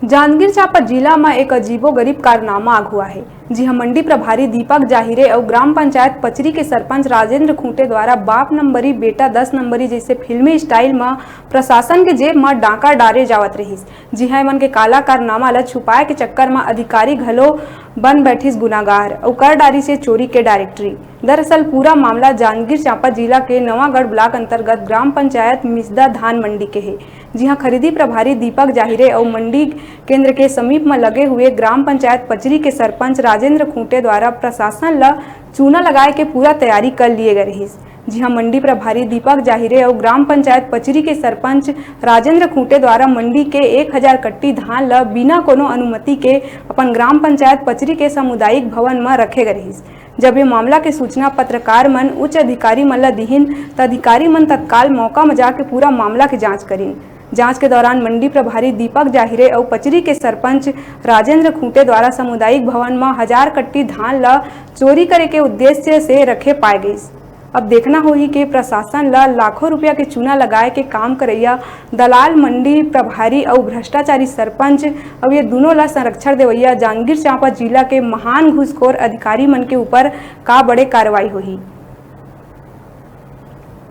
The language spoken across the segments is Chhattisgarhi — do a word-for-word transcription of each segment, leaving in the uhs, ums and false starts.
जांजगीर चांपा जिला म एक अजीबो गरीब कारनामा आघू आहे, जी हां मंडी प्रभारी दीपक जाहिरे अउ ग्राम पंचायत पचरी के सरपंच राजेंद्र खूंटे द्वारा बाप नंबरी बेटा दस नंबरी जैसे फिल्मी स्टाइल म प्रशासन के जेब म डांका डारे जावत रहिस। जी हां, एमन के काला कारनामा ल छुपाए के चक्कर म अधिकारी घलो बन बैठिस गुनागार अउ कर डारिस चोरी के डायरेक्टरी। दरअसल पूरा मामला जांजगीर चांपा जिला के नवागढ़ ब्लॉक अंतर्गत ग्राम पंचायत मिसदा धान मंडी के हे। जी हां, खरीदी प्रभारी दीपक जाहिरे अउ मंडी केंद्र के समीप म लगे हुए ग्राम पंचायत पचरी के सरपंच राजेंद्र खूंटे द्वारा प्रशासन ल चूना लगाए के पूरा तैयारी कर लिए गए रहिस। जी हां, मंडी प्रभारी दीपक जाहिरे अउ ग्राम पंचायत पचरी के सरपंच राजेंद्र खूंटे द्वारा मंडी के एक हजार कट्टी धान ल बिना कोनो अनुमति के अपन ग्राम पंचायत पचरी के सामुदायिक भवन म रखे गए रहिस। जब ये मामला के सूचना पत्रकार मन उच्च अधिकारी मन ल दिहिन, त अधिकारी मन तत्काल मौका म जाके पूरा मामला के जांच करिन। जांच के दौरान मंडी प्रभारी दीपक जाहिरे अउ पचरी के सरपंच राजेंद्र खूंटे द्वारा सामुदायिक भवन म हजार कट्टी धान ल चोरी करे के उद्देश्य से रखे पाए गइस। अब देखना होही कि प्रशासन ल लाखों रुपया के चूना लगाए के काम करइया दलाल, मंडी प्रभारी अउ भ्रष्टाचारी सरपंच अउ ये दुनों ल संरक्षण देवइया जांजगीर चांपा जिला के महान घूसखोर अधिकारी मन के ऊपर का बड़े कार्रवाई होही।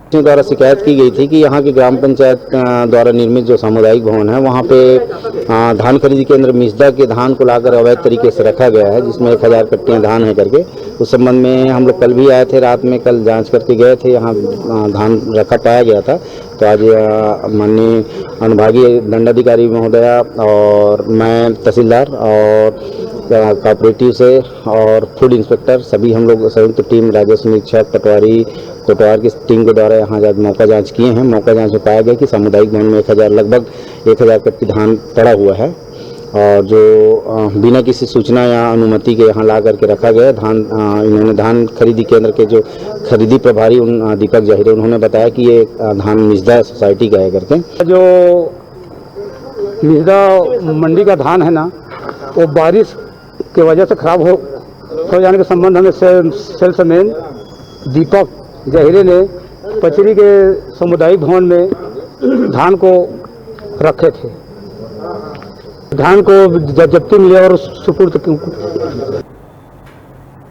अपने द्वारा शिकायत की गई थी कि यहाँ की ग्राम पंचायत, अ, द्वारा निर्मित जो सामुदायिक भवन है, वहाँ पे, अ, धान खरीदी केंद्र मिसदा के धान को लाकर अवैध तरीके से रखा गया है, जिसमें एक हज़ार कट्टियाँ धान है करके। उस संबंध में हम लोग कल भी आए थे, रात में कल जांच करके गए थे, यहाँ, अ, धान रखा पाया गया था। तो आज, अ, माननीय अनुभागीय दंडाधिकारी महोदया और मैं तहसीलदार और, अ, कोऑपरेटिव से और फूड इंस्पेक्टर, सभी हम लोग संयुक्त टीम, राजस्व निरीक्षक, पटवारी, कोटवार की टीम के द्वारा यहाँ आज मौका जांच किए हैं। मौका जांच में पाया गया कि सामुदायिक भवन में एक हज़ार, लगभग एक हज़ार कट्टी धान पड़ा हुआ है और जो, अ, बिना किसी सूचना या अनुमति के यहाँ ला करके रखा गया है। धान, अ, इन्होंने धान खरीदी केंद्र के जो खरीदी प्रभारी उन, अ, दीपक जाहिरे, उन्होंने बताया कि ये, अ, धान मिसदा सोसाइटी का है करके। जो मिसदा मंडी का धान है ना, वो बारिश के वजह से खराब हो, हो जाने के संबंध में से-, सेल्समैन दीपक जहिरे ने पचरी के सामुदायिक भवन में धान को रखे थे। धान को ज-, जब्ती में लिया और सुपुर्द